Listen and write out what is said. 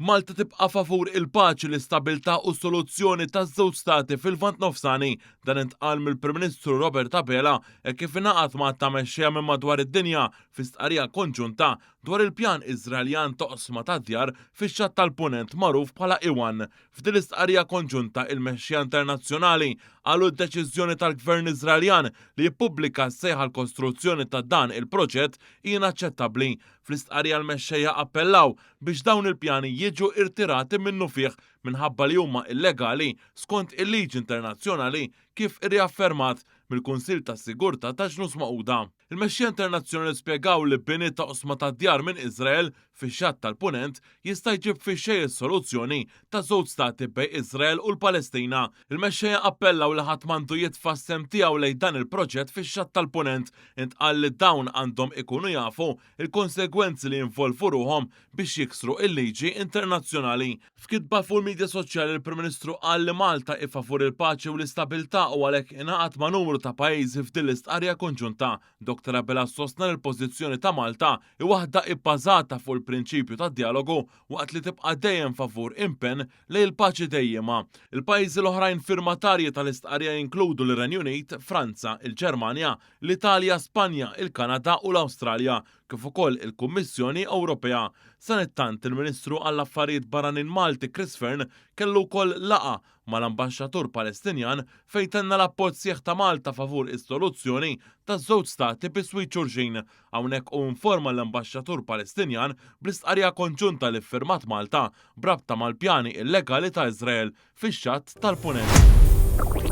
Malta tibqa' favur il-paċi, l-istabilità u s-soluzzjoni taż-żewġ stati fil-Lvant Nofsani. Dan intqal mill-Prim Ministru Robert Abela hekk kif ingħaqad ma' ta' mexxejja minn madwar id-dinja fi stqarrija konġunta dwar il-pjan Iżraeljan ta' oqsma ta' djar fix-Xatt tal-Punent magħruf bħala E1. F'din l-istqarrija konġunta, il-mexxejja internazzjonali qalu d-deċiżjoni tal-Gvern Iżraeljan li jippubblika s-sejħa għall-kostruzzjoni ta' dan il-proġett hi inaċċettabbli. Fl-istqarrija l-mexxejja appellaw biex dawn il-pjani jiġu irtirati minnufih minħabba li huma illegali skont il-liġi internazzjonali kif irriaffermat mill-Kunsill tas-Sigurtà ta' Ġnus Magħquda. Il-mexxejja internazzjonali spjegaw li bini ta' oqsma ta' djar minn Iżrael fix-Xatt tal-Punent jista' jġib fix-xejn is-soluzzjoni ta' żewġ stati bejn Iżrael u l-Palestina. Il-mexxejja appellaw li ħadd m'għandu jitfa' s-sehem tiegħu lejn dan il-proġett fix-Xatt tal-Punent. Intqal li dawn għandhom ikunu jafu l-konsegwenzi li jinvolvu ruħhom biex jiksru l-liġi internazzjonali. F'kitba fuq il-midja soċjali l-Prim Ministru qal li Malta hi favur il-paċi u l-istabilità u għalhekk ingħaqad ma' numru ta' pajjiżi f'din l-istqarrija konġunta. Dottor Abela sostna li l-pożizzjoni ta' Malta hi waħda ibbażata fuq il-prinċipju tad-djalogu waqt li tibqa' dejjem favur impenn lejn il-paċi dejjiema. Il-pajjiżi l-oħrajn firmatarji tal-istqarrija jinkludu lir-Renju Unit, Franza, il-Ġermanja, l-Italja, Spanja, il-Kanada u l-Awstralja, kif ukoll il-Kummissjoni Ewropea. Sanittant, il-Ministru għall-Affarijiet Barranin Malti Chris Fearne kellu wkoll laqgħa mal-Ambaxxatur Palestinjan fejn tenna l-appoġġ sħiħ ta' Malta favur is-soluzzjoni ta' żewġ stati biswit xulxin. Hawnhekk hu informa l-Ambaxxatur Palestinjan bl-istqarrija konġunta li ffirmat Malta b'rabta mal-pjani illegali ta' Iżrael fix-Xatt tal-Punent.